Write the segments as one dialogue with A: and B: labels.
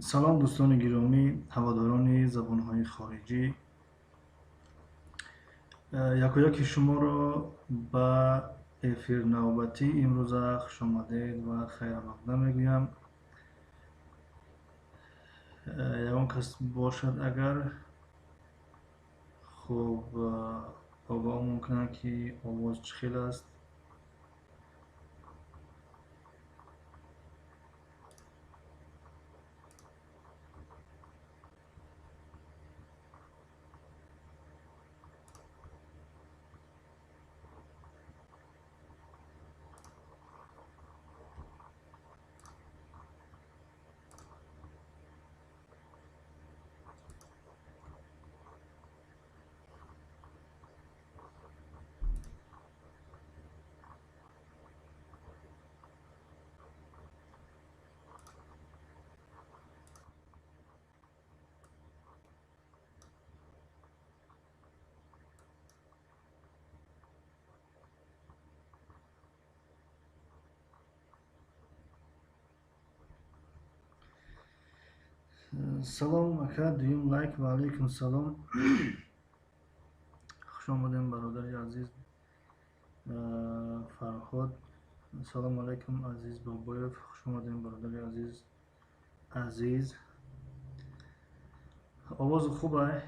A: Салом, дӯстони гиромӣ, ҳаводорони забонҳои хориҷӣ. Якояки шуморо ба эфир навбатии имрӯза хушомадед ва хайрмақдам мегӯям. Ягон кас бошад, агар хуб огоҳмон кунанд, ки овоз чӣ хел аст. Салом, ака, дуюм лайк. Ва алайкум салом, хуш омадем, бародари азиз Фарҳод. Ассалому алайкум, Азиз Бобоев, хуш омадем, бародари азиз Азиз. Овози хуб ай?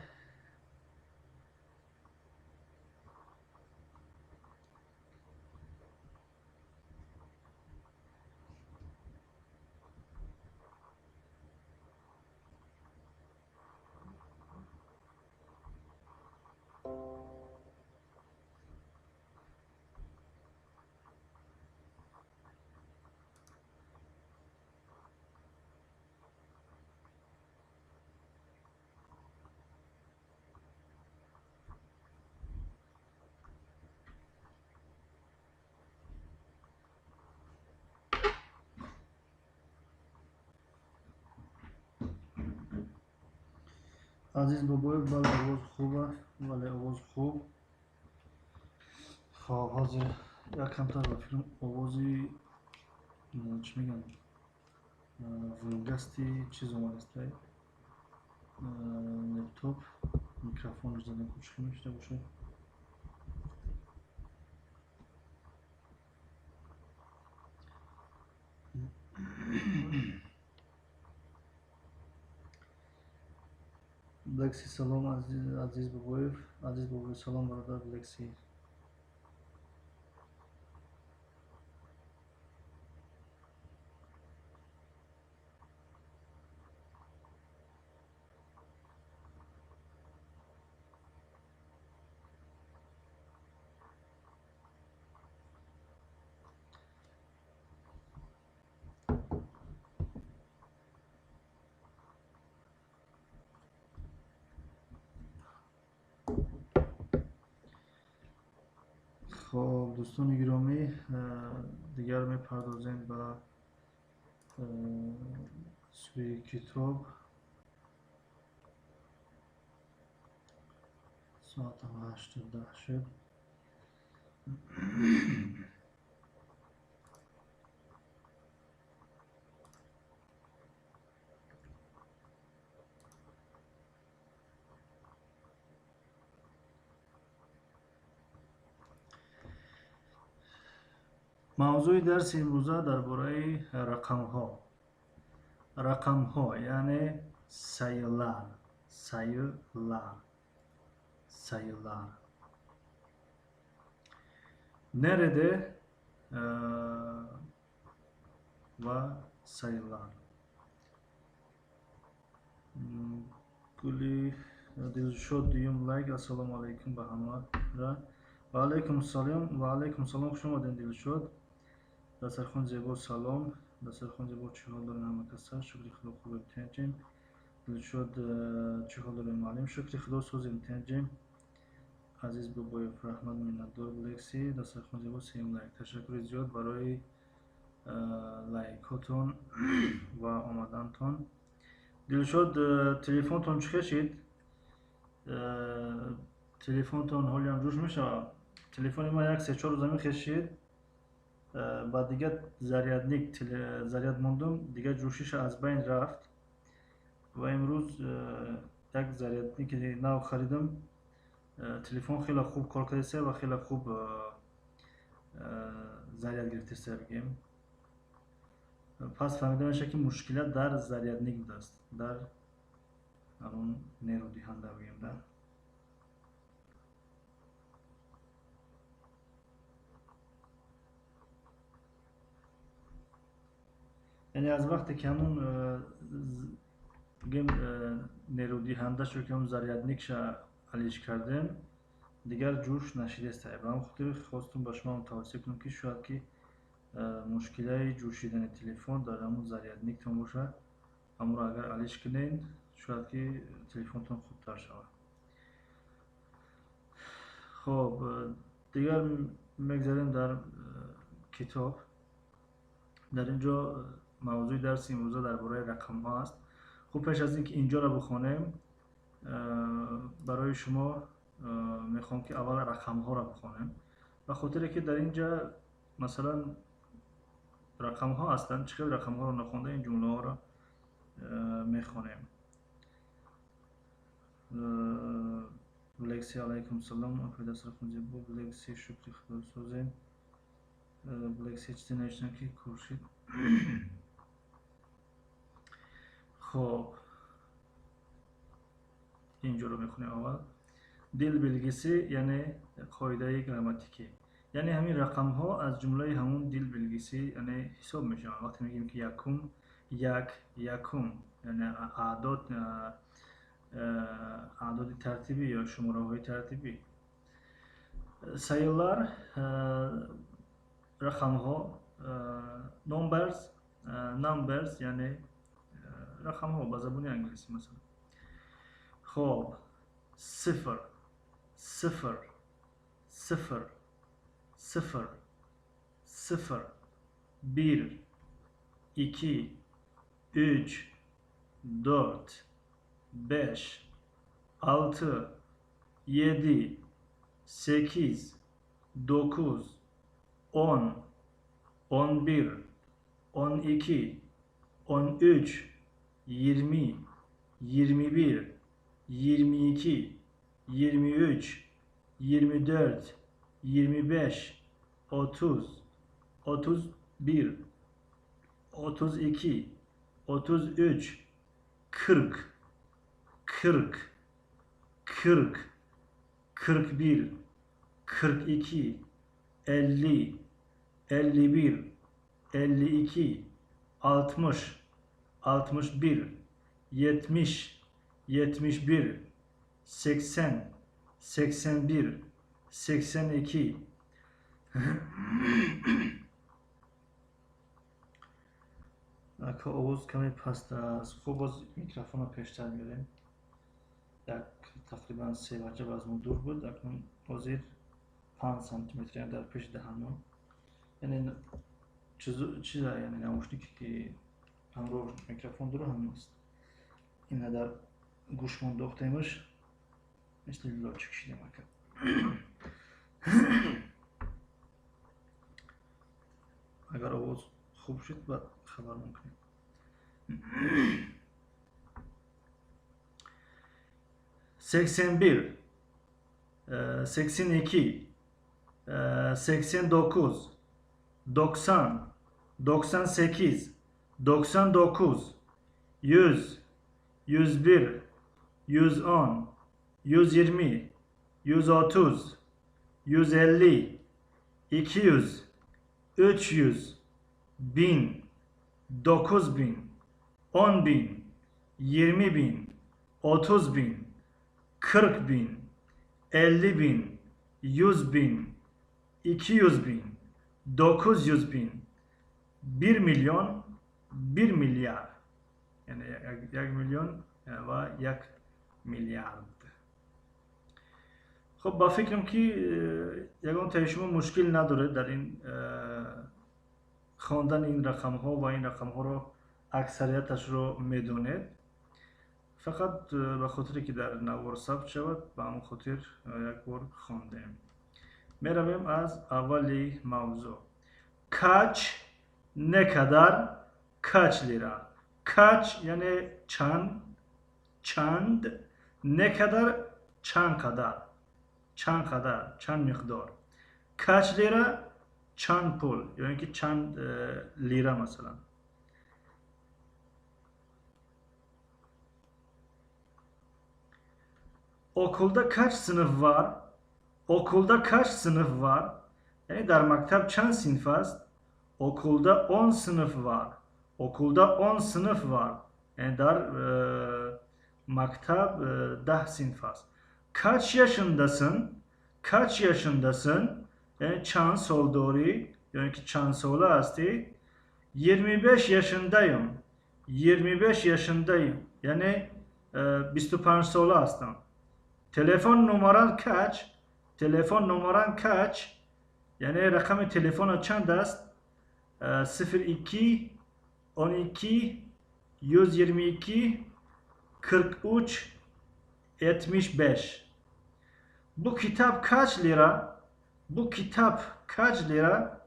A: Азиз Бобоев, бале, овоз хуб аст, бале, овоз хуб. Хоб, ҳозир як камтар ба филм овози чӣ мегӯянд, вунгасти чиз омадааст, лептоп микрофонаш зада кучхи мешуда бошад. Блекси, салом, Азиз Бобоев. Азиз Бобоев, салом, бародар Блекси. Хоб, дӯстони гиромӣ, дигар мепардозем ба сӯи китоб. Соатам 8:10 шуд. Мавзӯи дарси имрӯза дар бораи рақамҳо. Рақамҳо яъне sayılar, sayılar, sayılar. Nerede ва sayılar. Гули Дилшод, дуюм лайк. Ассалому алайкум ба ҳамара. Ва алайкум салом, ва алайкум салом, хуш омадем, Дилшод. Дастархон зебо, салом. Дастархон зебо, чӣ ҳол дорем ҳама каса? Шукри Худо, хубем, тинҷем. Дилшод, чӣ ҳол дорем, муаллим? Шукри Худо, созем, тинҷем. Азиз Бобоев, раҳмат, миннатдор. Лекси, дастархон зебо, сеюм лайк. Ташаккури зиёд барои лайкҳотон ва омадантон. Дилшод, телефонтон чӣ хешид? Телефонтон ҳолиам ҷӯш мешавад? Телефони ман як се чор рӯза мехешид. Ба дигар зарядник заряд мондум, дигар ҷӯшиша аз байн рафт ва имрӯз як зарядники нав харидам. Телефон хеле хуб кор кардааст ва хеле хуб заряд гирифтааст, бигем. Пас фаҳмида мешавад, ки мушкилат дар зарядник будааст, дар ҳамон нерӯдиҳанда, бигем да. Яъне аз вақте ки ҳамон, бигем, нерӯдиҳандашо, ки ҳамон зарядникша алиш кардем, дигар ҷӯш нашидааст. Ба ҳамон хотир хостум ба шумо тавсия кунам, ки шояд ки мушкилаи ҷӯшидани телефон дар ҳамон зарядниктон бошад. Ҳамонро агар алиш кунед, шояд ки телефонтон хубтар шавад. Хоб, дигар мегзарем дар китоб. Дар ин ҷо мавзӯи дарси имрӯза дар бораи рақамҳо аст. Хуб, пеш аз ин ки инҷоро бихонем, барои шумо мехоҳам, ки аввал рақамҳоро бихонем, ба хотире ки дар ин ҷа масалан рақамҳо ҳастанд. Чӣ хел рақамҳоро нахонда ин ҷумлаҳоро мехонем? Лекси, алайкум салом, апои дастархон зебо. Лекси, шукри худо, созем. Лекси чизе навиштам, ки куршид. Хоб, инҷоро мехонем аввал. Dil bilgisi, яъне қоидаи грамматикӣ. Яъне ҳамин рақамҳо аз ҷумлаи ҳамун dil bilgisi, яъне ҳисоб мешаванд. Вақте мегӯем, ки якум, як, якум, яъне аъдод, аъдоди тартибӣ ё шумораҳои тартибӣ. Sayılar, рақамҳо, numbers, numbers, яъне рақамҳо ба забони англисӣ масалан. Хоб, сифр, сифр, сифр, сифр, сифр, bir, iki, üç, dört, beş, altı, yedi, sekiz, dokuz, 10, 11, 12, 13, 20, 21, 22, 23, 24, 25, 30, 31, 32, 33, 40, 40, 40, 41, 42, 50, 51, 52, 60, 61, 70, 71, 80, 81, 82. Ака, овоз каме паст аст. Хуб, боз микрофонро пештар меорем. Як тақрибан 3 ваҷаб аз мо дур буд, акнун ҳозир 5 сантиметр, яъне дар пеши даҳанмон. Яъне чиза, яъне наушнике ки ҳамроҳ микрофон дора, ҳамин аст. Ина дар гӯшмон дохтемаш, мисли лочик шидем, ака. Агар овоз хуб шуд, баъд хабармон кунем. 81, 82, 89, 90, 98, 99, 100, 101, 110, 120, 130, 150, 200, 300, 1000, 9000, 10.000, 20.000, 30.000, 40.000, 50.000, 100.000, 200.000, 900.000, 1 milyon, 1 milyar. Яъне 1 миллион ва 1 миллиард. Хуб, ба фикрам, ки ягон таи шумо мушкил надоред дар ин хондани ин рақамҳо ва ин рақамҳоро аксарияташро медонед. Фақат ба хотире ки дар навор сабт шавад, ба ҳамон хотир як бор хондем. Меравем аз аввали мавзӯъ. Kaç, ne kadar, kaç lira. Kaç яъне чанд, чанд, ne kadar чанд қадар, чанд қадар, чанд миқдор. Kaç lira чанд пул ё ин ки чанд лира масалан. Okulda kaç sınıf var? Okulda kaç sınıf var? Яъне дар мактаб чанд синф аст? Okulda 10 sınıf var. Okulda 10 sınıf var. Яъне дар мактаб 10 синф аст. Kaç yaşındasın? Kaç yaşındasın? Яъне чанд сол дорӣ ё ин ки чанд сола ҳастӣ? 25 yaşındayım. 25 yaşındayım. Яъне 25 сола ҳастам. Telefon numaran kaç? Telefon numaran kaç? Яъне рақами телефонат чанд аст? 02 12 122 43 75. Bu kitap kaç lira? Bu kitap kaç lira?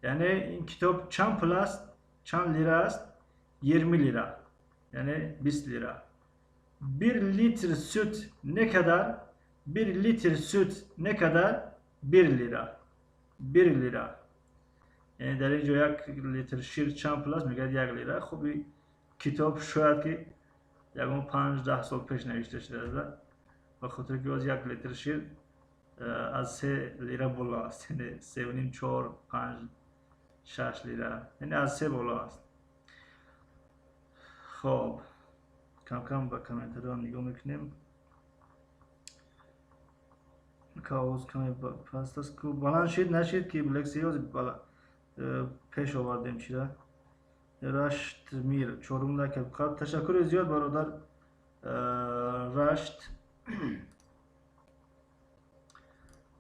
A: Яъне ин китоб чанд пул аст? Чанд лира аст? 20 lira. Яъне 20 лира. 1 litre süt ne kadar? 1 litre süt ne kadar? 1 lira. 1 lira. Яъне дар ин ҷо як литр шир чанд пул аст? Мегӯяд 1 лира. Хуб, ин китоб шояд ки ягон 5-10 сол пеш навишта шудааст, ба хотире ки боз як литр шир аз 3 лира боло аст, яъне 3,5, 4, 5, 6 лира, яъне аз 3 боло аст. Хоб, кам-кам ба комментариҳо нигоҳ мекунем. Овоз каме паст аст, баланд шид нашид ки лексиёз пеш овардем чира. Рашт Мир чорум лайк кард. Ташаккури зиёд, бародар Рашт.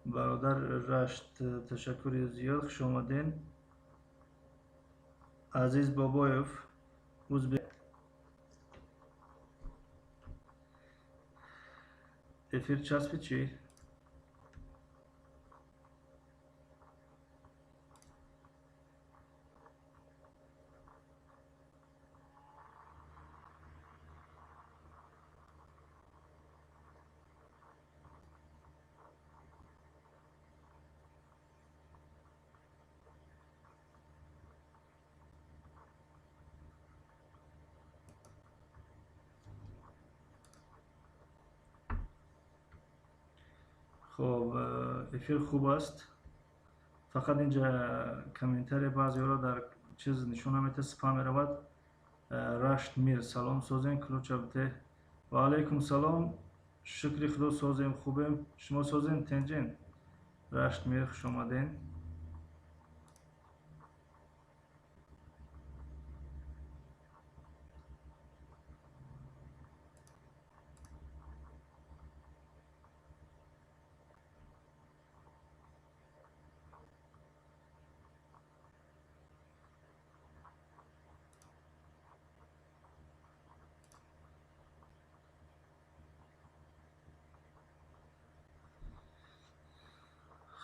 A: Бародар Рашт, ташаккури зиёд, хуш омаден. Азиз Бобоев, Узбек. Эфир часпи чӣ? Хоб, эфир хуб аст. Фақат инҷа комментария баъзеҳоро дар чиз нишон наметиҳад, спам меравад. Рашт Мир, салом, созем, ключа бите. Ва алайкум салом, шукри худо, созем, хубем. Шумо созем, тенҷен? Рашт Мир, хуш омаден.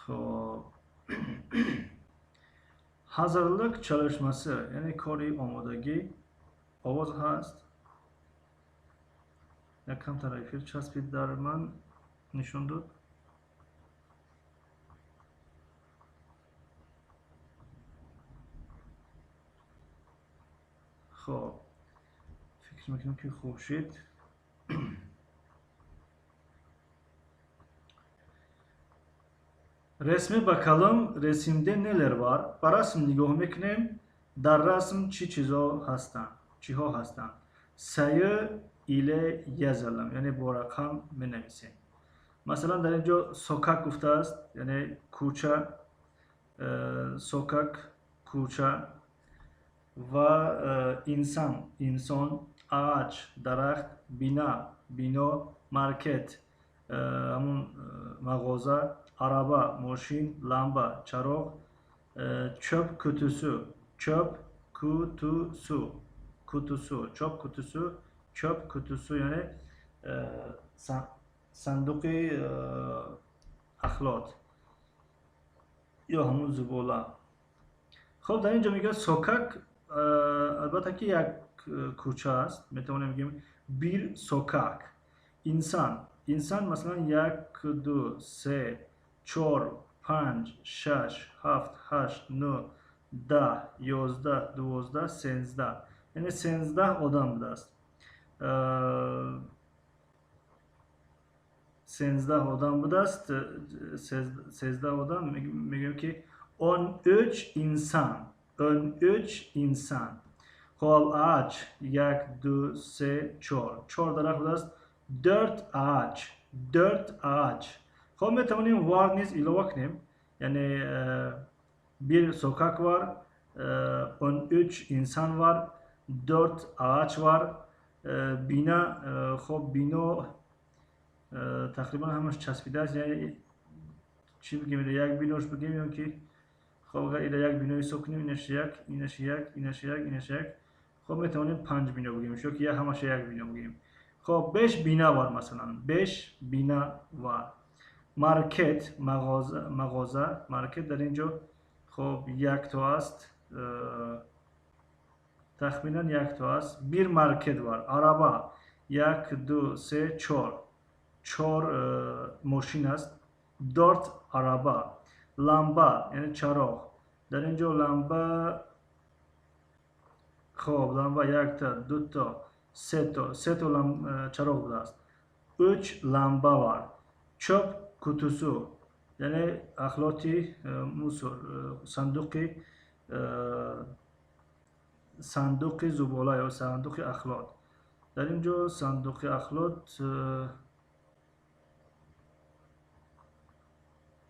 A: Хоб, hazırlık çalışması, яъне кори омодагӣ. Овоз ҳаст? Як камтар эфир часпид, дар ман нишон дод. Хоб, фикр мекунам ки хуб шид. Resme bakalım, resimde neler var? Ба расм нигоҳ мекунем, дар расм чӣ чизо ҳастанд? Чиҳо ҳастанд? Sayı ile yazalım, яъне бо рақам менависем. Масалан, дар ин ҷо sokak гуфтааст, яъне кӯча, sokak, кӯча ва insan, инсон, ağaç, дарахт, bina, бино, market, ҳамун мағоза, araba, мошин, lamba, чароғ, çöp kutusu, çöp kutusu, kutusu, çöp kutusu, çöp kutusu, яъне сандуқи ахлот ё ҳамун зубола. Хоб, дар ин ҷо мегӯяд sokak, албатта ки як кӯча аст, метавонем бигӯем bir sokak. Insan, insan масалан як, ду, се, чор, панҷ, шаш, ҳафт, ҳашт, нӯҳ, 10, 11, 12, 13, яъне 13 одам будааст. 13 одам будааст. 13 одам мегӯем ки 13 insan, 13 insan. Хоб, ağaç як, ду, се, чор, чор дарахт будааст. Dört ağaç, dört ağaç. Хоб, метавонем var низ илова кунем, яъне bir sokak var, 13 insan var, dört ağaç var. Bina, хоб, бино тақрибан ҳамаш часпидааст, яъне чӣ бигем, як бинош бигем ё ки хоб, агар ила як бино ҳисоб кунем, инаш як, инаш як, инаш як, инаш як, хоб, метавонем панҷ бино бигем ё ки ҳамаша як бино бигем. Хоб, beş bina var, масалан beş bina var. Market, мағоза, мағоза, market дар ин ҷо хоб якто аст, тахминан якто аст. Bir market var. Araba як, ду, се, чор, чор мошин аст. Dört araba. Lamba, яъне чароғ. Дар ин ҷо lamba, хоб, lamba якта, дуто, сето, сето чароғ будааст. Üç lamba var. Çöp kutusu, яъне ахлоти мусор, сандуқи, сандуқи зубола ё сандуқи ахлот. Дар ин ҷо сандуқи ахлот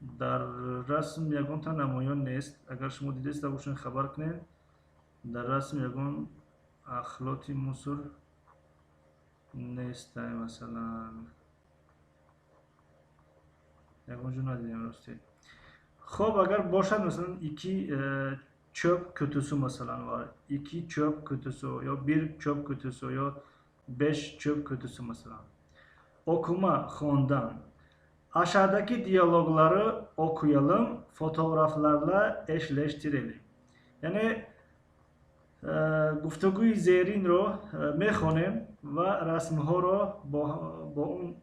A: дар расм ягонта намоён нест. Агар шумо дидаиста бошед, хабар кунед. Дар расм ягон ахлоти мусор нест, масалан ягон ҷо надидем, рости. Хоб, агар бошад, масалан iki çöp kutusu masalan var, iki çöp kutusu ё bir çöp kutusu ё beş çöp kutusu masalan. Okuma, хондан. Aşağıdaki diyalogları okuyalım, fotoğraflarla eşleştirelim. Яъне гуфтугӯи зеринро мехонем ва расмҳоро бо он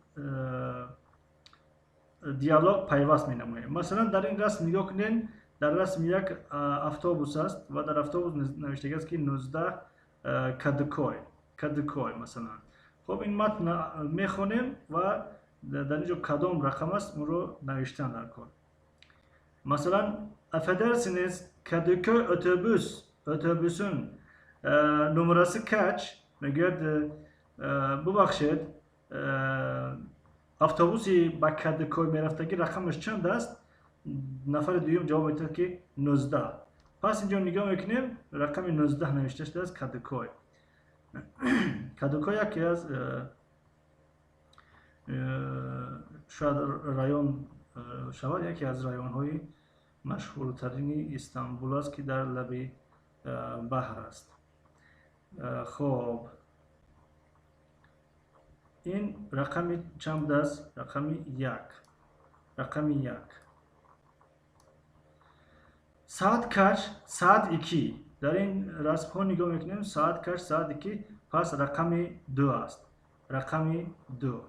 A: диалог пайваст менамоем. Масалан, дар ин расм нигоҳ кунед, дар расм як автобус аст ва дар автобус навиштагааст, ки 19 Кадыкой, Кадыкой масалан. Хоб, ин матн мехонем ва дар ин ҷо кадом рақам аст, онро навиштан дар кор. Масалан, affedersiniz, Kadıköy otobüsün numarası kaç? Мегӯяд, бубахшед, автобуси ба Кадыкой мерафтагӣ рақамаш чанд аст? Нафари дуюм ҷавоб медиҳад, ки 19. Пас инҷо нигоҳ мекунем, рақами 19 навишта шудааст. Кадыкой, Кадыкой яке аз шояд район шавад, яке аз районҳои машҳуртарини Истанбул аст, ки дар лаби баҳр аст. Хоб, ин рақами чанд будааст? Рақами як, рақами як. Saat kaç? Saat iki. Дар ин расмҳо нигоҳ мекунем, saat kaç? Saat iki. Пас рақами ду аст, рақами ду,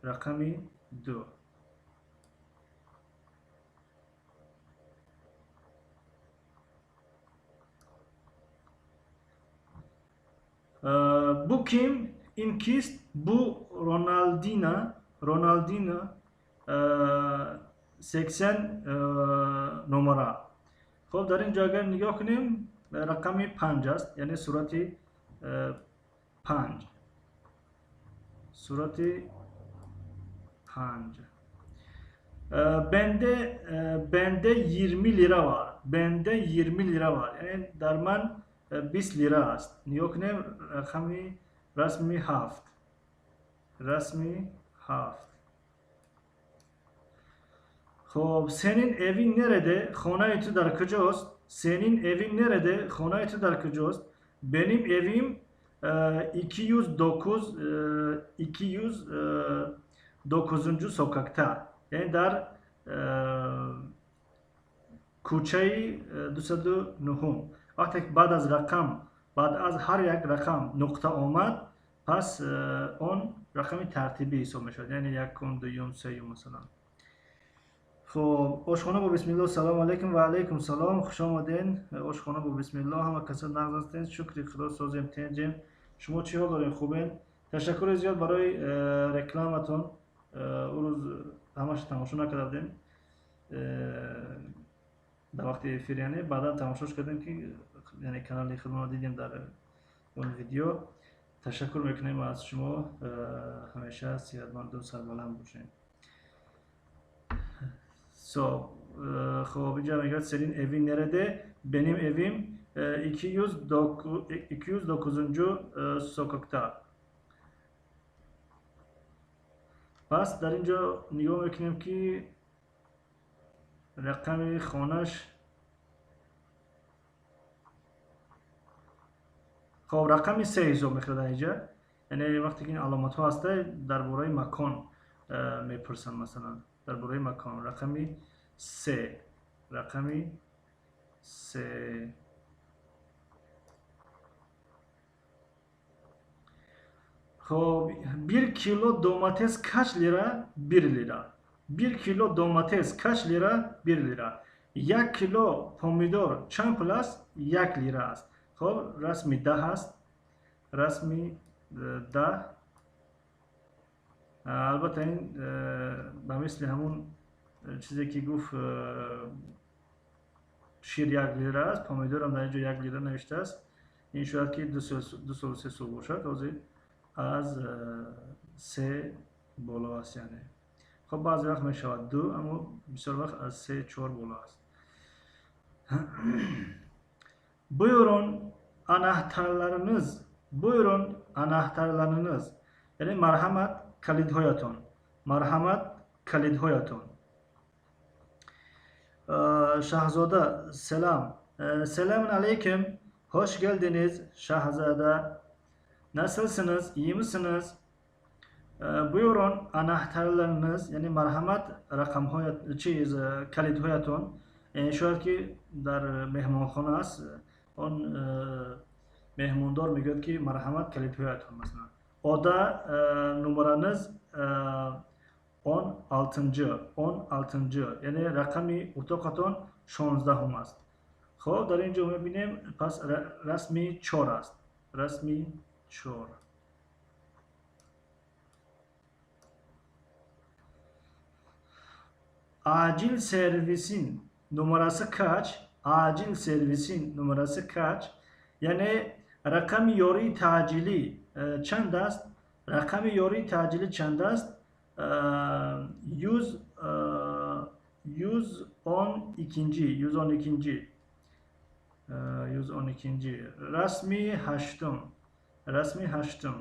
A: рақами ду. Bu kim? Ин кист? Bu Ronaldinho, Ronaldinho 80 numara. Хоб, дар ин ҷо агар нигоҳ кунем, рақами панҷ аст, яъне сурати панҷ, сурати панҷ. Bende 20 lira var. Bende 20 lira var. Яъне дар ман 20 лира аст. Нигоҳ кунем, рақами расми ҳафт, расми ҳафт. Хоб, senin evin nerede? Хонаи ту дар куҷост? Senin evin nerede? Хонаи ту дар куҷост? Benim evim 209, 209. Sokakta. Яъне дар Кӯчаи 209. Вақте ки баъд аз рақам, баъд аз ҳар як рақам нуқта омад, пас он рақами тартибӣ ҳисоб мешавад, яъне якум, дуюм, сеюм масалан. Хоб, ошхона бо бисмилло, салом алейкум. Ва алейкум салом, хуш омаден. Ошхона бо бисмилло, ҳама каса нағз ҳастен, шукри худо, созем, тенҷем. Шумо чӣ ҳол дорем, хубен? Ташаккури зиёд барои рекламатон. Ӯ рӯз ҳамаша тамошо накарда будем дар вақти эфир, яъне баъдан тамошош кардем, ки яъне канали худмонро дидем дар он видео. Ташаккур мекунем аз шумо, ҳамеша сиҳатманду сарбаланд бошед. Хоб, инҷа мегӯяд: Senin evin nerede? Benim evim 209. sokakta. Пас дар ин ҷо нигоҳ мекунем, ки рақами хонаш, хоб, рақами се ҳисоб мехӯрад дар инҷа. Яъне вақте ки ин аломатҳо ҳаста, дар бораи макон мепурсанд, масалан дар бораи макон рақами се, рақами се. Хоб, bir kilo domates kaç lira? 1 lira. 1 kilo domates kaç lira? 1 lira. Як кило помидор чанд пул аст? 1 лира аст. Хоб, расми 10 аст, расми 10. Албатта, ин ба мисли ҳамун чизе ки гуфт, шир 1 лира аст, помидорам дар ин ҷо 1 лира навиштааст. Ин шояд ки 2 солу 3 сол бошад, ҳозир аз 3 боло аст. Яъне хоб, баъзе вақт мешавад 2, аммо бисёр вақт аз 3, 4 боло аст. Buyurun anahtarlarınız, buyurun anahtarlarınız, яъне марҳамат, калидҳоятон, марҳамат, калидҳоятон. Шаҳзода, selam. Selamun aleyküm, hoş geldiniz Şahzada. Nasılsınız, iyi misiniz? Buyurun anahtarlarınız, яъне марҳамат, рақамҳоя, чиз, калидҳоятон. Яъне шояд ки дар меҳмонхона аст, он меҳмондор мегӯяд, ки марҳамат, калидҳоятон. Масалан, oda numaranız 16., 16., яъне рақами утоқатон 16-ум аст. Хоб, дар ин ҷо мебинем, пас расми 4 аст, расми 4. Acil servisin numarası kaç? Acil servisin numarası kaç? Яъне рақами ёрии таъҷилӣ чанд аст? Рақами ёрии таъҷилӣ чанд аст? 112, 112, 112. Расми ҳаштум, расми ҳаштум,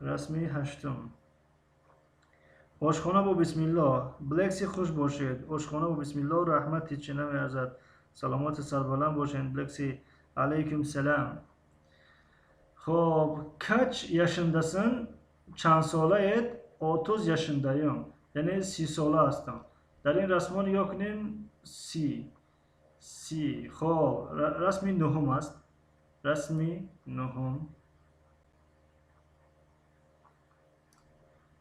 A: расми ҳаштум. Ошхона бо бисмилло, Блекси, хуш бошед. Ошхона бо бисмилло, раҳмат, ҳечи намеарзад. Саломату сарбаланд бошед, Блекси. Алайкум салам. Хоб, kaç yaşındasın? Чанд солаед? 30 yaşındayım, яъне 30 сола ҳастам. Дар ин расмҳо нигоҳ кунем, 30, 30. Хоб, расми нуҳум аст, расми нуҳум,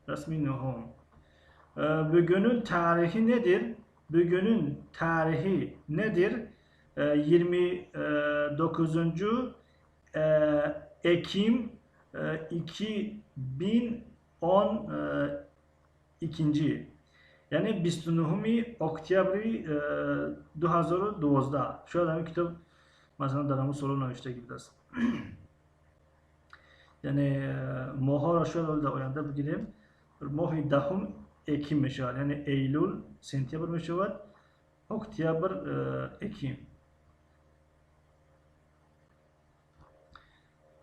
A: расми нуҳум. Bugünün tarihi nedir? Bugünün tarihi nedir? 29. Ekim 2012., яъне 29-уми октябри 2012. Шояд ҳамин китоб, масалан, дар ҳамон соло навиштагӣ будааст. Яъне моҳҳоро шояд дар оянда бигирем. Моҳи даҳум эким мешавад, яъне эйлул сентябр мешавад, октябр эким.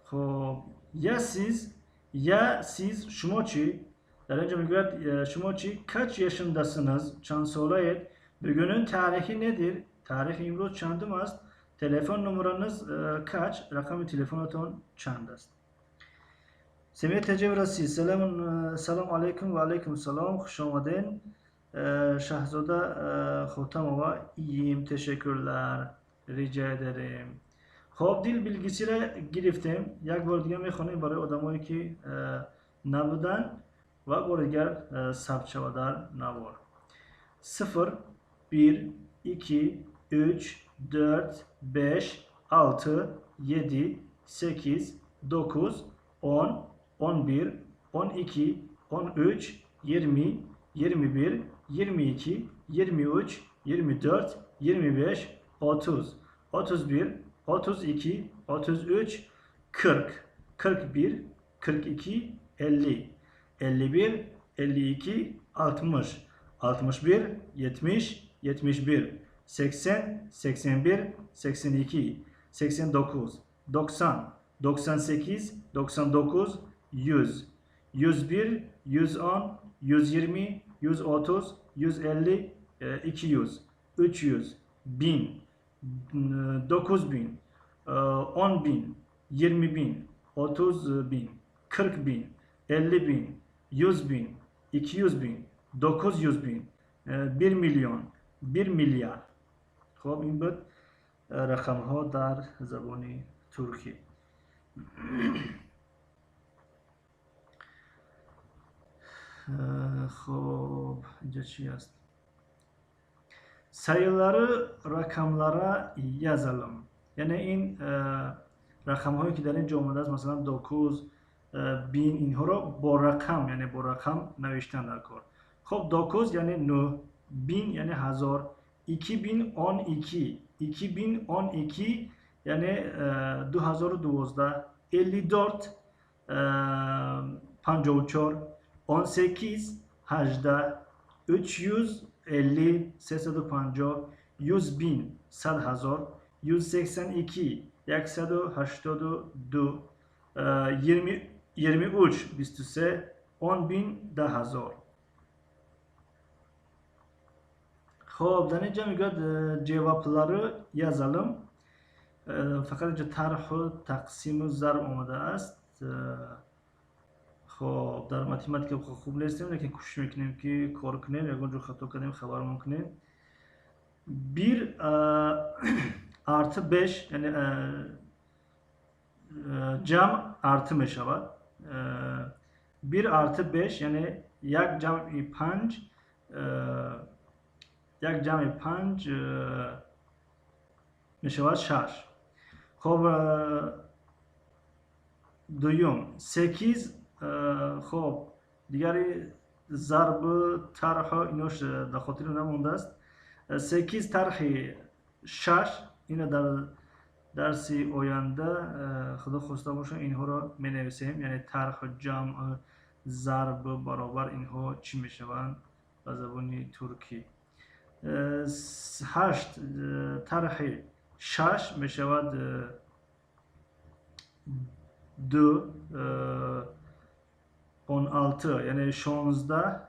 A: Хоб, ya siz, ya siz, шумо чӣ? Дар инҷо мегӯяд, шумо чӣ? Kaç yaşındasınız? Чанд солаед? Bugünün tarihi nedir? Таърихи имрӯз чандум аст? Telefon numaranız kaç? Рақами телефонатон чанд аст? Семия Теҷевраси, салом алейкум. Ва алейкум салом, хуш омаден. Шаҳзода Хотамова, iyiyim, teşekkürler, rica ederim. Хоб, dil bilgisi ра гирифтем. Як бор дига мехонем барои одамое ки набуданд ва бори дигар сабт шавад дар навор. Сифр, бир, ики, уч, дөрт, беш, алты, еди, секиз, докуз, он, 11, 12, 13, 20, 21, 22, 23, 24, 25, 30, 31, 32, 33, 40, 41, 42, 50, 51, 52, 60, 61, 70, 71, 80, 81, 82, 89, 90, 98, 99, 100, 101, 110, 120, 130, 150, 200, 300, 1000, 9000, 10.000, 20.000, 30.000, 40.000, 50.000, 100.000, 200.000, 900.000, 1 миллион, 1 миллиард. Хоб, ин буд рақамҳо дар забони туркӣ. Хоб, инҷа чӣ аст? Sayıları rakamlara yazalım. Яъне ин рақамҳое ки дар ин ҷо омадааст, масалан докуз, бин, инҳоро бо рақам, яъне бо рақам навиштан дар кор. Хоб, докуз яъне нӯҳ, бин яъне ҳазор, ики бин он ики, ики бин он ики яъне 2012, элли дорт, 54, он секиз, ҳаждаҳ, уч юз элли, 350, юз бин, 100 000, 182, 182, 23, 23, 10 000, 10 000. Хоб, дар инҷа мегӯяд cevapları yazalım. Фақат инҷа тарҳу тақсиму зарб омадааст. Хоб, дар математика хуб нестем, лекин кӯшиш мекунем ки кор кунем, ягон ҷо хато кардем, хабармон кунем. Бир artı беш, яъне ҷамъ artı мешавад. Бир artı беш, яъне як ҷамъи панҷ, як ҷамъи панҷ мешавад шаш. Хоб, дуюм секиз. Хоб, дигари зарбу тарҳу инош дар хотири намондааст. Секиз тарҳи шаш, ина дар дарси оянда, худо хоста бошад, инҳоро менависем, яъне тарҳу ҷамъ, зарб, баробар, инҳо чӣ мешаванд ба забони туркӣ. Ҳашт тарҳи шаш мешавад ду, он алты, яъне 16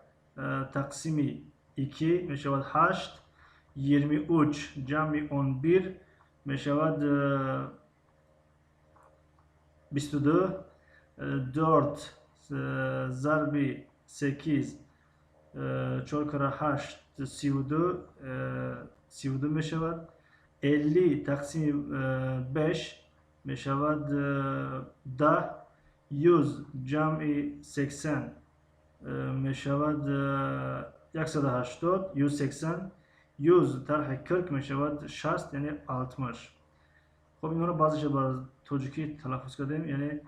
A: тақсими ики мешавад ҳашт, 23 ҷамъи он бир мешавад 22, дорт зарби секиз, чор кара ҳашт, 32, 32 мешавад. 50 тақсими беш мешавад 10, юз ҷамъи 80 мешавад 180, 180, юз тарҳи кирк мешавад шаст, яъне алтмиш. Хоб, инҳоро баъзеша ба тоҷикӣ талаффуз кардем, яъне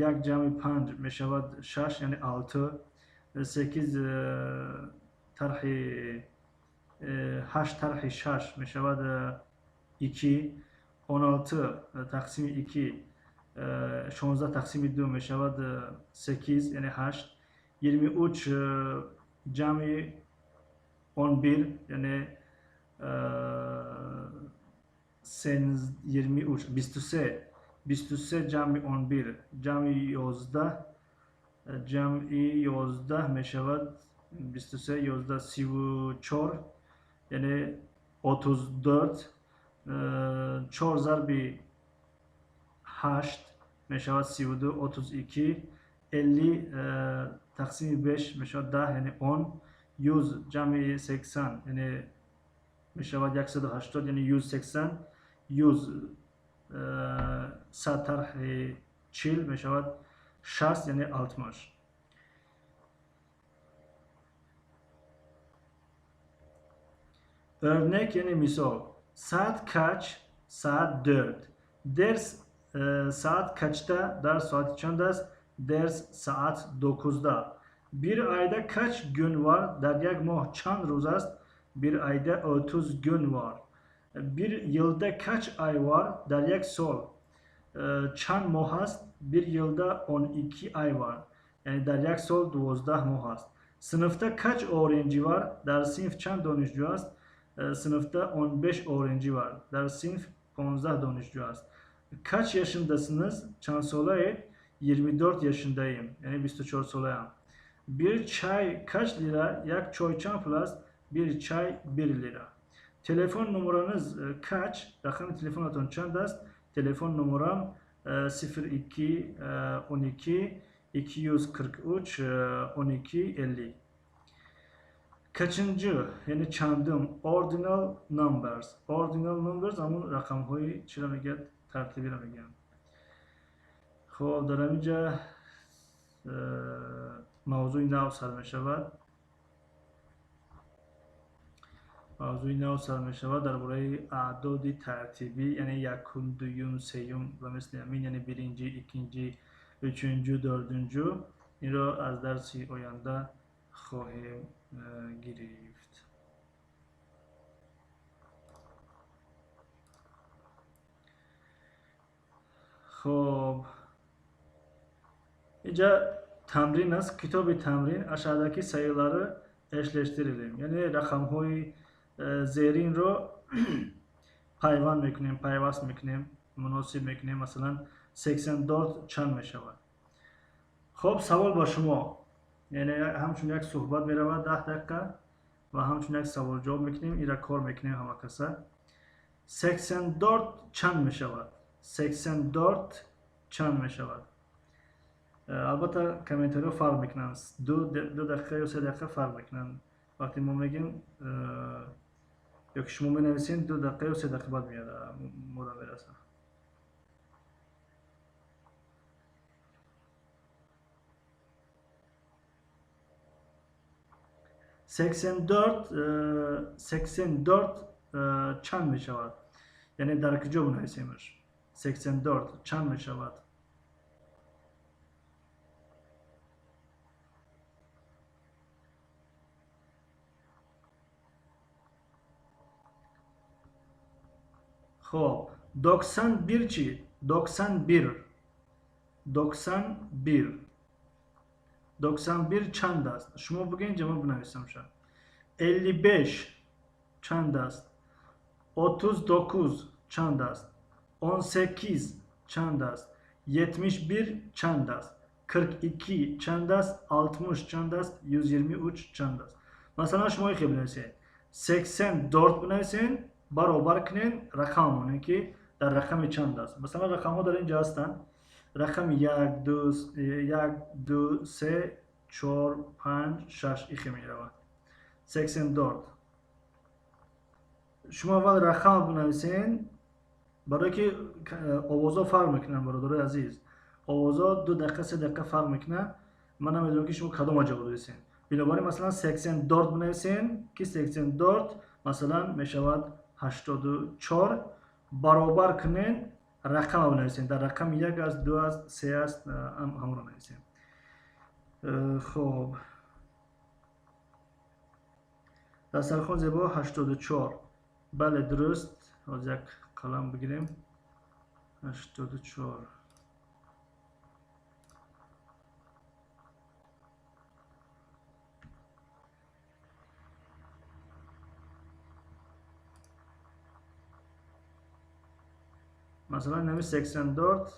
A: як ҷамъи панҷ мешавад шаш, яъне алты, секиз тарҳи ҳашт тарҳи шаш мешавад ики, он алты тақсими ики, 16 тақсими ду мешавад секиз, яъне ҳашт, 23 ҷамъи он бир, яъне 23, 23, 23 ҷамъи он бир ҷамъи 11, ҷамъи 11 мешавад 23, 11, 34, яъне 34, чор зарби ҳашт мешавад 32, 32, элли тақсими беш мешавад 10, яъне он, 100 ҷамъи 80 яъне мешавад 180, яъне 180. 100 100 тарҳи 40 мешавад 60, яъне 60. Örnek яъне мисол. Saat kaç? Saat 4. Ders saat kaçta? Ders soati чанд аст? Ders saat 9-da. Bir ayda kaç gün var? Дар як моҳ чанд рӯз аст? Bir ayda 30 gün var. Bir yılda kaç ay var? Дар як сол чанд моҳ аст? Bir yılda 12 ay var. Яъне дар як сол 12 моҳ аст. Sınıfta kaç öğrenci var? Дар синф чанд донишҷӯ аст? Sınıfta 15 öğrenci var. Дар синф 15 донишҷӯ аст. Kaç yaşındasınız? Чанд солаед? 24 yaşındayım. Яъне 24 солаям. Bir çay kaç lira? Як чой чанд пул аст? Bir çay 1 lira. Telefon numaranız kaç? Рақами телефонатон чанд аст? Telefon numaram 02 12 243 12 50. Kaçıncı, яъне чандум, ordinal numbers. Ordinal numbers ҳамун рақамҳои чиро мегӯяд? Тартибиро мегӯянд. Хоб, дар ҳамин ҷа мавзӯи нав сар мешавад. Мавзӯи нав сар мешавад дар бораи аъдоди тартибӣ, яъне якум, дуюм, сеюм ва мисли ҳамин, яъне биринҷи, иккинҷи, үчүнчү, дордунҷу. Инро аз дарси оянда хоҳем гирифт. Хоб, инҷа тамрин аст, китоби тамрин. Aşağıdaki sayıları eşleştirelim. Яъне рақамҳои зеринро пайванд мекунем, пайваст мекунем, муносиб мекунем. Масалан, 84 чанд мешавад? Хоб, савол ба шумо. Яъне ҳамчун як суҳбат меравад 10 дақиқа ва ҳамчун як савол-ҷавоб мекунем, инра кор мекунем ҳама каса. 84 чанд мешавад? 84 чанд мешавад? Албатта комментариҳо фарқ мекунанд, ду дақиқа ё 3 дақиқа фарқ мекунанд. Вақте мо мегӯем ё ки шумо менависед, 2 дақиқа ё 3 дақиқа баъд меяд, мода мерасад. 84 чанд мешавад? Яъне дар куҷо бинависемаш? 84 чанд мешавад? Хоб, 91 чӣ? 91. 91. 91 чанд аст? Шумо бигӯед, ҷа ман бинависам ша. 55 чанд аст? 39 чанд аст? 18 чанд аст? 71 чанд аст? 42 чанд аст? 60 чанд аст? 123 чанд аст? Масалан, шумо ихе бинависед. 84 бинависед, баробар кунед рақам монед ки дар рақами чанд аст. Масалан, рақамҳо дар ин ҷо ҳастанд. Рақами 1, 2, 1, 2, 3, 4, 5, 6 ихе меравад. 84. Шумо аввал рақам бинависед, барое ки овозҳо фарқ мекунанд, бародарои азиз. Овозҳо 2 дақиқа, 3 дақиқа фарқ мекунанд. Ман намедонам ки шумо кадома ҷавоб додесед. Бинобар ин масалан 84 бинависед, ки 84 масалан мешавад 84. Баробар кунед, рақам бинависед. Дар рақами 1 аст, 2 аст, 3 аст, ҳамонро нависем. Хоб, дастархон зебо 84. Бале, дуруст. Ҳозир як қалам бигирем. 84. Масалан, нами 84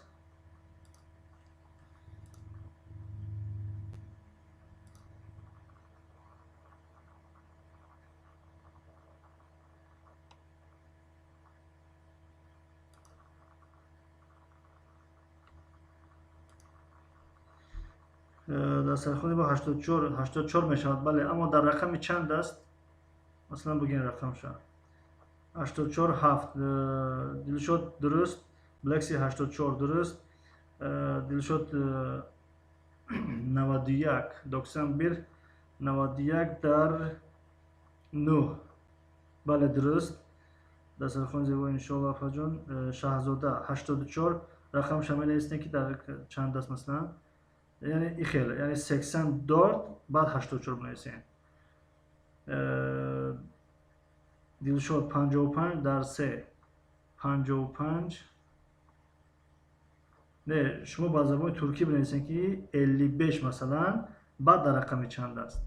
A: Дастархони бо 84, 84 мешавад, бале, аммо дар рақами чанд аст? Масалан, бигӯем рақамша. 84 7. Дилшод дуруст, Блекси 84 дуруст. Дилшод 91, 91, 91 дар 9. Бале, дуруст. Дастархони зебо, иншоалло, апаҷон. Шаҳзода 84 рақамша менависем, ки дар чанд аст, масалан. Яъне и хел, яъне 84, баъд 84 бинависем. Дилшод 55 дар 3. 55. Не, шумо ба забони туркӣ бинависем, ки 55, масалан, баъд дар рақами чанд аст.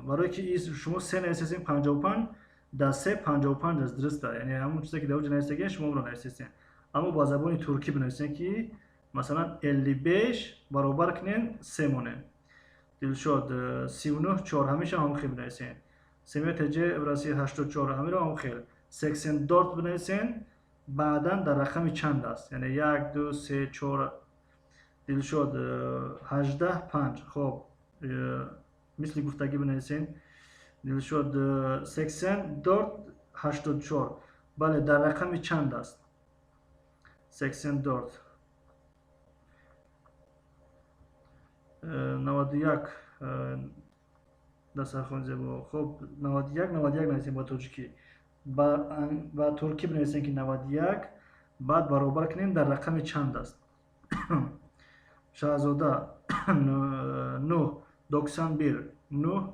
A: Барое ки шумо се нависесем, 55 дар се 55 аст, дуруст аст. Яъне ҳамон чизе ки дар оҷа нависагия, шумо онро нависесем. Аммо ба забони туркӣ бинависем, ки масалан 55 баробар кунем, се монем. Дилшод 39 4, ҳамеша ҳамон хел бинависем. Семия ТЖ Россия 84, ҳамеро ҳамон хел. 84 бинависем, баъдан дар рақами чанд аст? Яъне 1, 2, 3, 4. Дилшод 18 5. Хоб, мисли гуфтагӣ бинависем. Дилшод 84 84. Бале, дар рақами чанд аст? 84. 91 дастархони зебо. Хоб, 91, 91 нависем ба тоҷикӣ. Ба туркӣ бинависем, ки 91, баъд баробар кунем, дар рақами чанд аст. Шаҳзода 9 91, 9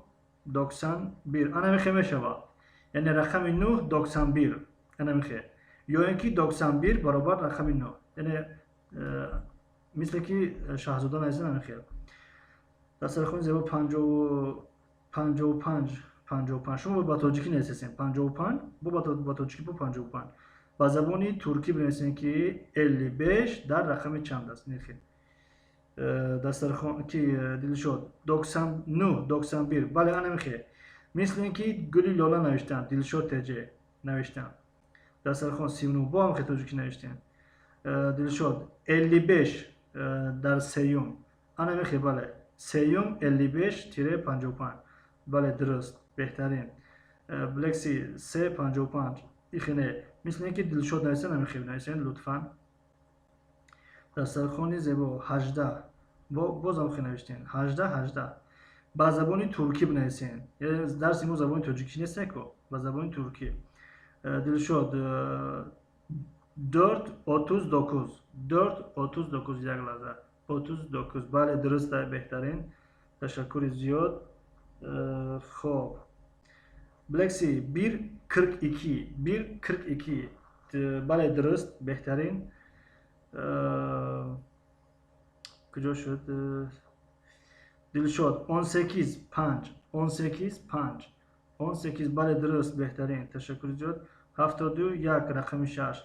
A: 91. Ана мехе мешавад. Яъне рақами 9 91. Ана мехе. Ё ин ки 91 баробар рақами 9. Яъне мисле ки Шаҳзода нависа, намехел. Дастархони зебо 55, 55. Шумо ба тоҷикӣ нависесем 55, бо ба тоҷикӣ бо 55. Ба забони туркӣ бинависем, ки 55 дар рақами чанд аст. Нехел. Дастархон ки Дилшод 99 91. Бале, ана мехе. Мисли ин ки гули лола навиштанд, Дилшод ТЖ навиштанд. Дастархон 39, бо ҳам хе тоҷикӣ навиштем. Дилшод 55 дар сеюм. Ана мехе, бале. Сеюм 55 тире 55. Бале, дуруст, беҳтарин. Блекси 3 55. Ихине. Мисли ин ки Дилшод нависта, намехе бинависем, лутфан. Дастархони зебо 18. Бозам хе навиштем. 18 18. Ба забони туркӣ бинависем. Яъне дарси мо забони тоҷикӣ нест, ко? Ба забони туркӣ. Дилшод 4 39, 4 39, як лаҳза. 39. Бале, дуруст, беҳтарин. Ташаккури зиёд. Хоб. Блекси 1 42, 1 42. Бале, дуруст, беҳтарин. Куҷо шуд? Дилшод 18 5, 18 5, 18. Бале, дуруст, беҳтарин. Ташаккури зиёд. 71 рақами 6.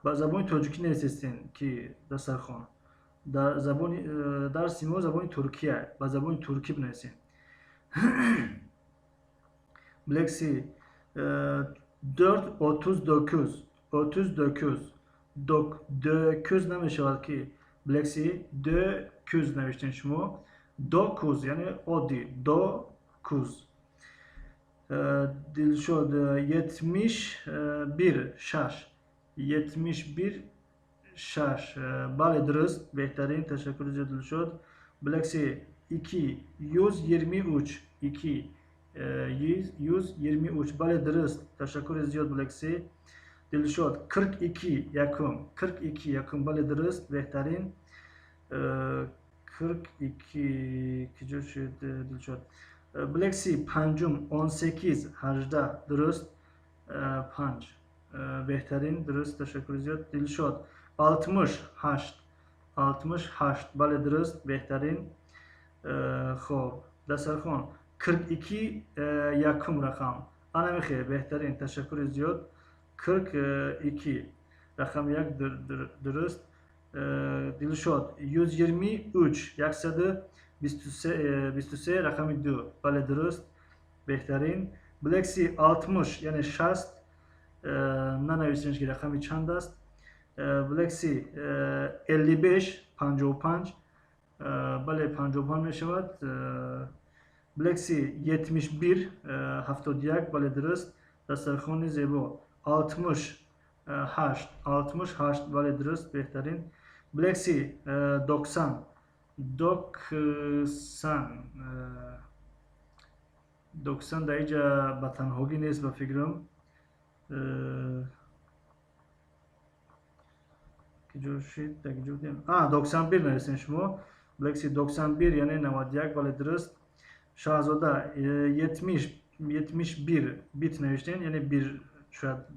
A: Ба забони тоҷикӣ нависестем, ки дастархон. Дар забони дарси мо забони туркия, ба забони туркӣ бинависем. Блекси 4 39, 39. Докуз намешавад, ки Блекси докуз навиштем шумо. Докуз, яъне оддӣ докуз. Дилшод 71 6, 71 6. Бале, дуруст, беҳтарин. Ташаккури зиёд, Дилшод. Блекси 2 123, 2 123. Бале, дуруст, ташаккури зиёд, Блекси. Дилшод 42 якум, 42 якум. Бале, дуруст, беҳтарин. 42 куҷо шуд, Дилшод? Блекси панҷум 18 18, дуруст, 5, беҳтарин, дуруст, ташаккури зиёд. Дилшод 68, 68. Бале, дуруст, беҳтарин. Хоб, дастархон 42 якум рақам. Ана мехе, беҳтарин, ташаккури зиёд. 42 рақами як, дуруст. Дилшод 123, 123, 23 рақами 2. Бале, дуруст, беҳтарин. Блекси 60, яъне 60, нанависем, ки рақами чанд аст. Блекси 55 55, бале, 55 мешавад. Блекси 71 71, бале, дуруст. Дастархони зебо 68 68, бале, дуруст, беҳтарин. Блекси 90 90 90 дар инҷа ба танҳогӣ нест, ба фикрам. Киҷо шид, дар киҷо будем? 91 нависем шумо. Блекси 91, яъне 91, бале, дуруст. Шаҳзода 71 бит навиштем, яъне бир шояд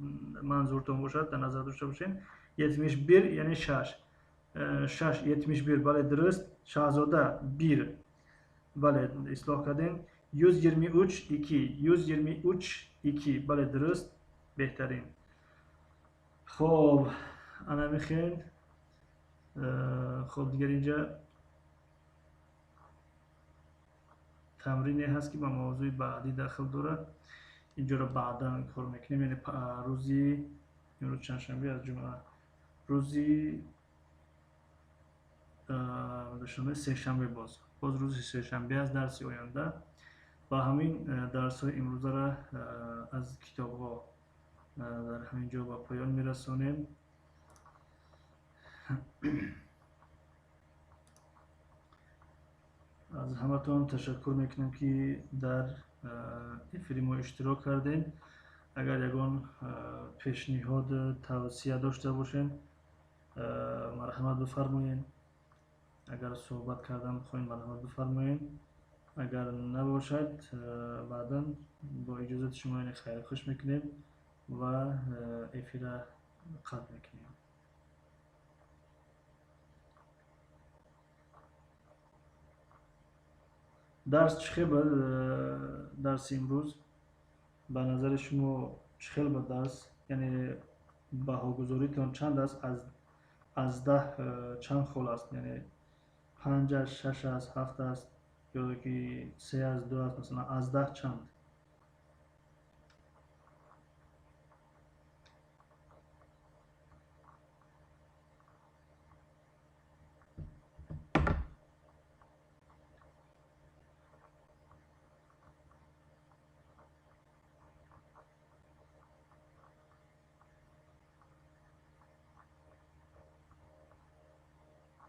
A: манзуртон бошад, дар назар дошта бошем. 71 яъне 6 6 71, бале, дуруст. Шаҳзода бир, бале, ислоҳ кардем. 123 2 123 2, бале, дуруст, беҳтарин. Хоб, ана мехел. Хоб, дигар инҷа тамрине ҳаст, ки ба мавзӯи баъдӣ дахл дорад. Инҷоро баъдан кор мекунем, яъне рӯзи имрӯз чандшанбе аз ҷумъа, рӯзи душанбе, сешанбе, боз рӯзи сешанбе аст дарси оянда. Ва ҳамин дарсҳои имрӯзаро аз китобҳо дар ҳамин ҷо ба поён мерасонем. Аз ҳаматон ташаккур мекунам, ки дар эфири мо иштирок кардем. Агар ягон пешниҳод, тавсия дошта бошем, марҳамат бифармоед. Агар суҳбат кардан бихоҳем, марҳамат бифармоед. Агар набошад, баъдан бо иҷозати шумо яъне хайрхуш мекунем ва эфира қатъ мекунем. Дарс чӣ хел буд? Дарси имрӯз ба назари шумо чӣ хел буд дарс? Яъне баҳогузоритон чанд аст? Аз 10 чанд хол аст? Яъне 5 аст, 6 аст, 7 аст ё ки 3 аст, 2 аст, масалан аз 10 чанд?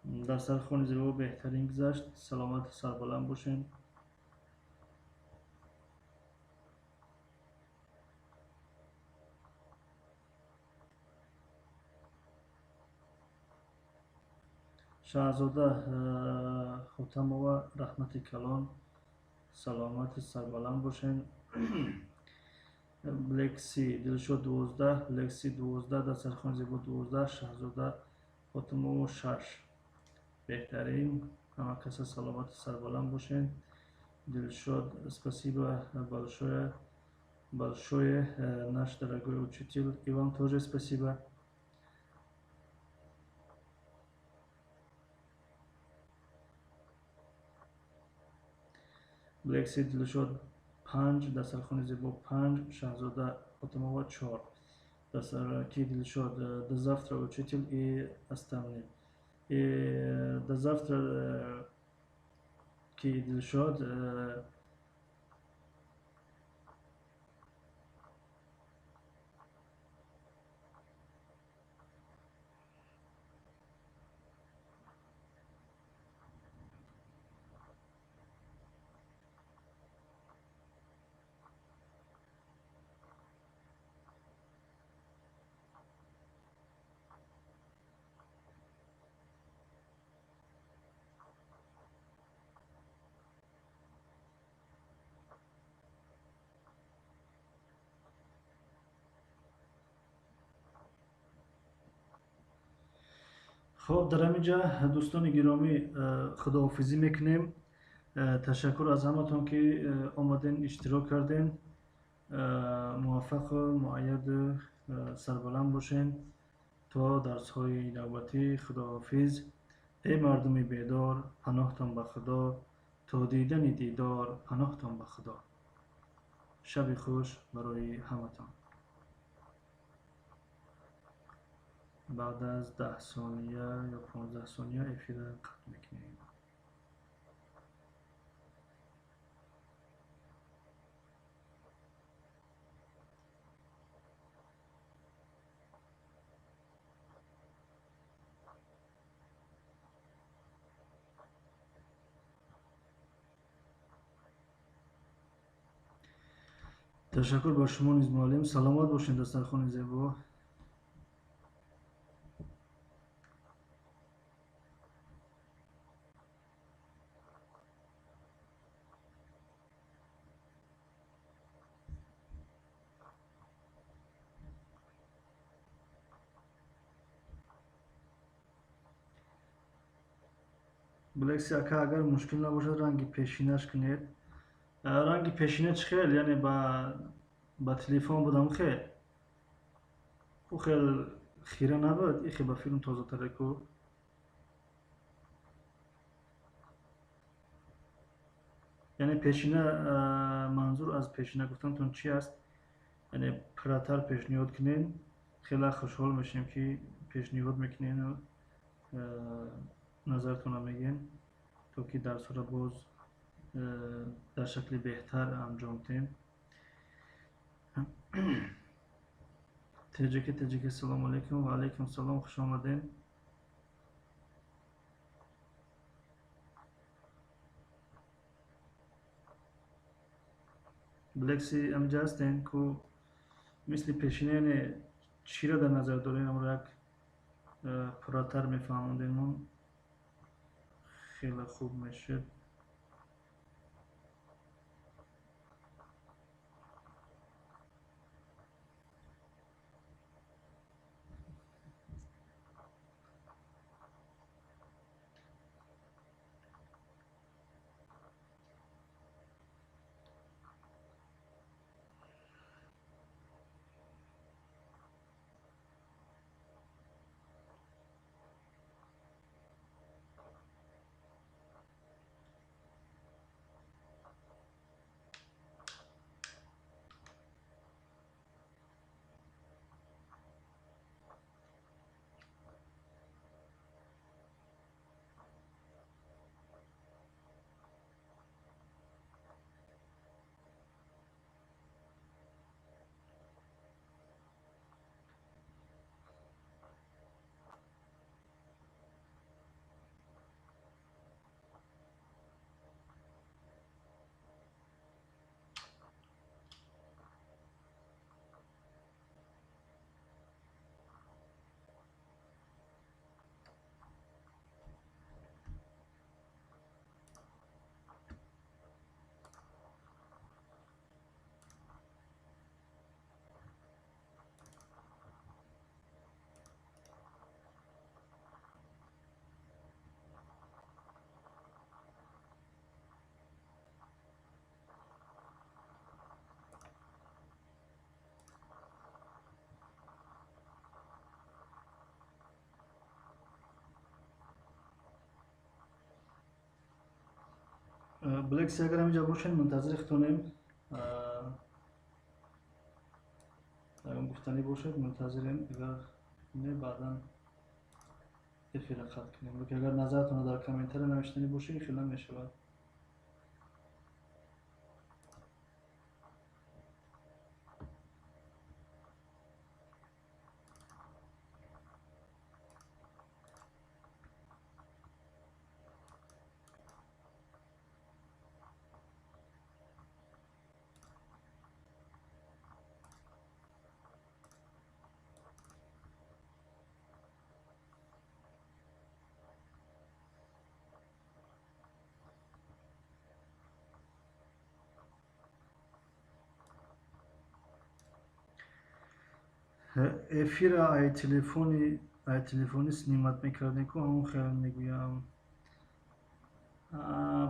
A: Дастархони зебо беҳтарин гузашт. Саломату сарбаланд бошед. Шаҳзода Хотамова, раҳмати калон, саломату сарбаланд бошед. Блекси Дилшод 12, Блекси 12, дастархони зебо 12, Шаҳзода Хотамова 6. Беҳтарин, ҳама каса саломату сарбаланд бошед. Дилшод, спасибо большое, большое, наш дорогой учитель, и вам тоже спасибо. Блекси Дилшод 5, дастархони зебо 5, Шаҳзода Хотамова 4. Дастарки Дилшод, до завтра, учитель, и остальные. И до завтра, ки Дилшод. Хоб, дар ҳамин ҷа дӯстони гиромӣ, худоҳофизӣ мекунем. Ташаккур аз ҳаматон, ки омаден, иштирок кардем. Муваффақу муайяду сарбаланд бошен то дарсҳои навбатӣ. Худоҳофиз. Эй мардуми бедор, паноҳтон ба Худо, то дидани дидор, паноҳтон ба Худо. Шаби хуш барои ҳаматон. Баъд аз 10 сония ё 15 сония эфирро қатъ мекунем. Ташаккур ба шумо низ, муаллим. Саломат бошед, дастархони зебо. Блекси ака, агар мушкил набошад, ранги пешинаш кунед. Ранги пешина чӣ хел? Яъне ба телефон будам хел. Ӯ хел хира набуд, ихе ба филм тозатареку. Яъне пешина, манзур аз пешина гуфтантон чи аст? Яъне пурратар пешниҳод кунед, хеле хушҳол мешавем, ки пешниҳод мекунед, назартонро мегӯем, то ки дарсҳоро боз дар шакли беҳтар анҷом диҳем. Теҷаки теҷаки, ассалому алайкум. Ва алайкум салом, хуш омадед. Блекси амҷа ҳастен ку мисли пешина, яъне чиро дар назар дорем, амро як пурратар мефаҳмондемон, хеле хуб мешуд. Блекси, агар ҳаминҷа бошед, мунтазири худтонем. Ягон гуфтанӣ бошад, мунтазирем. Агар не, баъдан эфирро қатъ кунем. Лекин агар назаратонро дар комментария навиштанӣ бошед, хеле мешавад. Эфира ай телефони снимат мекардем ку, ҳамон хел мегӯям.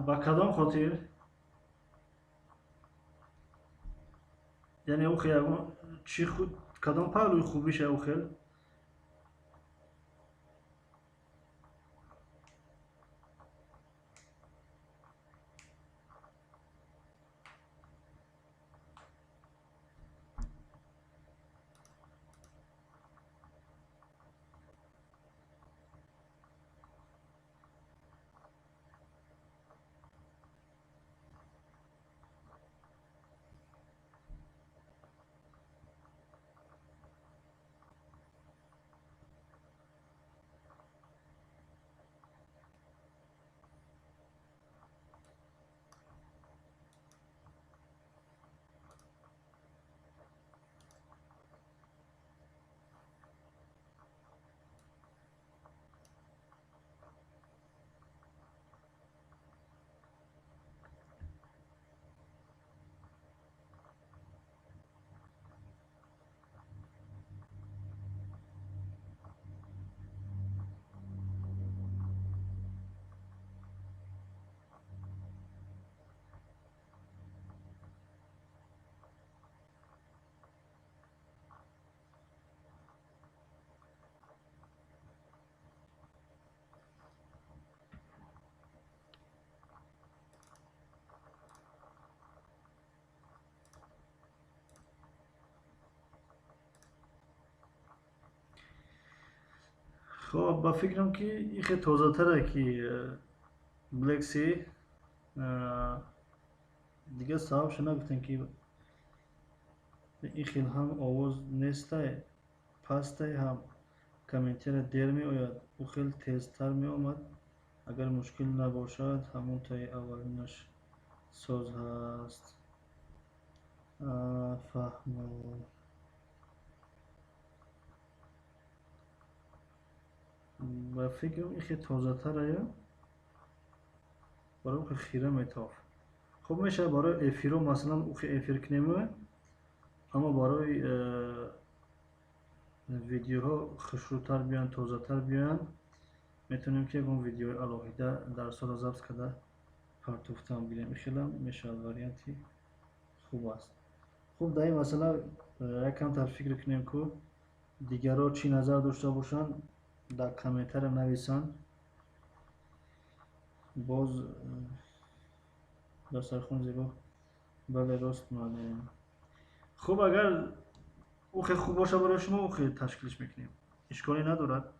A: Ба кадом хотир? Яъне ӯ хел чи кадом паҳлӯи хубиша ӯ хел? Хоб, ба фикрам, ки ин хеле тозатаре, ки Black Sea. Дигар сабабшо нагуфтем, ки ин хел ҳам овоз нестай, пастай, ҳам комментария дер меояд. Ӯ хел тезтар меомад. Агар мушкил набошад, ҳамон таи аввалинаш соз ҳаст. Фаҳмо. Ба фикрам, ин хел тозатарая, барои хел хира метофт. Хуб мешавад барои эфиро, масалан, ухе эфир кунем, аммо барои видеоҳо хушрӯтар биёянд, тозатар биёянд, метавонем, ки ягон видеои алоҳида дарсҳоро забт карда партофтан бигирем. Ин хелам мешавад, варианти хуб аст. Хуб, дар ин масъала як камтар фикр кунем, ку дигарро чӣ назар дошта бошанд, дар комментария нависанд. Боз дастархон зебо. Бале, рост, муаллим. Хуб, агар ӯ хеле хуб бошад барои шумо, ӯ хеле ташкилш мекунем, ишколе надорад.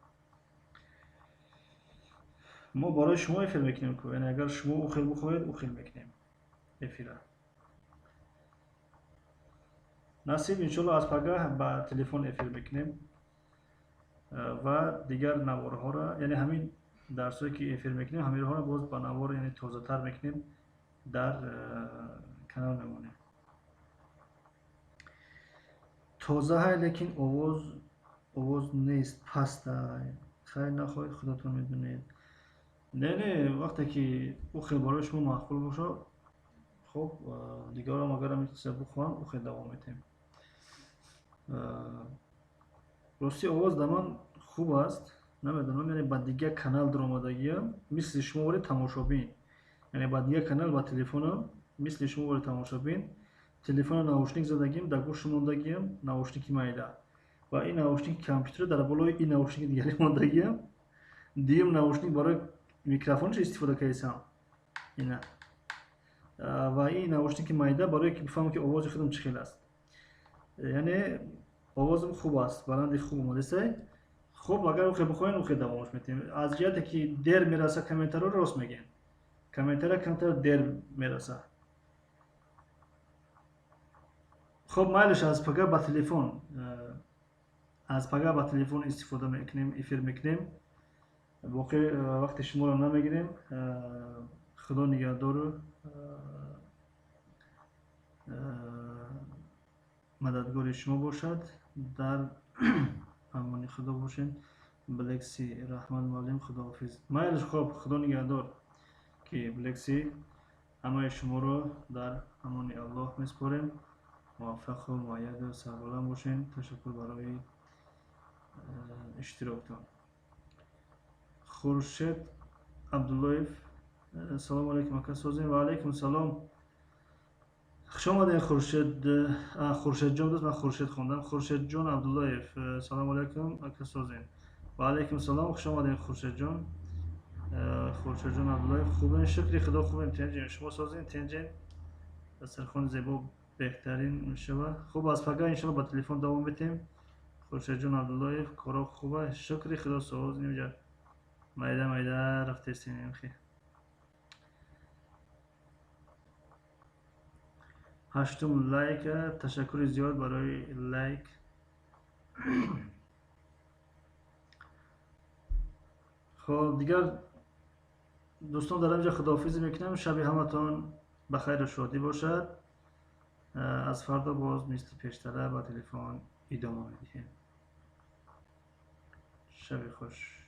A: Мо барои шумо эфир мекунем ку, яъне агар шумо ӯ хел бихоҳед, ӯ хел мекунем эфира. Насиб, иншоалло, аз пагаҳ ба телефон эфир мекунем ва дигар наворҳоро, яъне ҳамин дарсҳое, ки эфир мекунем, ҳаминҳоро боз ба навор, яъне тозатар мекунем, дар канал мемонем. Тозаҳай, лекин овоз нест, пастай. Хайр, нахоҳед, худатон медонед. Не, не, вақте ки ӯ хел барои шумо маъқул бошад, хуб, дигарам агар ҳамин чиза бихоҳанд, ӯ хел давом медиҳем. Ростӣ, овоз дар ман хуб аст, намедонам, яъне ба дигар канал даромадагиам, мисли шумо вори тамошобин, яъне ба дигар канал ба телефонам, мисли шумо вори тамошобин, телефона наушник задагим, дар гӯши мондагиам, наушники майда, ва ин наушники компютер дар болои ин наушники дигаре мондагиам. Дуюм наушник барои микрофонаш истифода кардисам ина, ва ин наушники майда барое ки бифаҳмам, ки овози худам чӣ хел аст. Яъне овозам хуб аст, баланди хуб омадасай. Хуб, агар ухе бихоҳем, ухе давомаш метиҳем. Аз ҷиҳате ки дер мераса комментарро, рост мегӯем, комментария камтар дер мераса. Хуб, майлиш, аз пага ба телефон, аз пага ба телефон истифода мекунем, эфир мекунем. Боқӣ вақти шуморо намегирем. Худо нигаҳдору мададгори шумо бошад. Дар амони Худо бошед. Блекси, раҳмат, муаллим, худоҳофиз. Майлиш, хуб, худо нигаҳдор, ки Блекси, ҳамаи шуморо дар амони Аллоҳ месупорем. Муваффақу муайяду сарбаланд бошед. Ташаккур барои иштироктон. Хуршед Абдуллоев: «Салому алайкум, ака, созем?» Ва алайкум салом, хуш омадед, Хуршед. Хуршедҷон дӯст, ман Хуршед хондам. Хуршедҷон Абдуллоев: «Салому алайкум, ака, созем?» Ва алайкум салом, хуш омадед, Хуршедҷон. Хуршедҷон Абдуллоев: «Хубем, шукри Худо, хубем, тинҷем. Шумо созем, тинҷем?» Дастархони зебо беҳтарин мешавад. Хуб, аз пага, иншоалло, ба телефон давом метиҳем. Хуршедҷон Абдуллоев: «Коро хуба, шукри Худо, соз, инҷа майда майда рафтестем». Хе, ҳаштум лайк, ташаккури зиёд барои лайк. Хоб, дигар дӯстон, дар инҷа худоҳофизӣ мекунам. Шаби ҳаматон ба хайру шодӣ бошад. Аз фардо боз мисли пештара ба телефон идома медиҳем. Шаби хуш.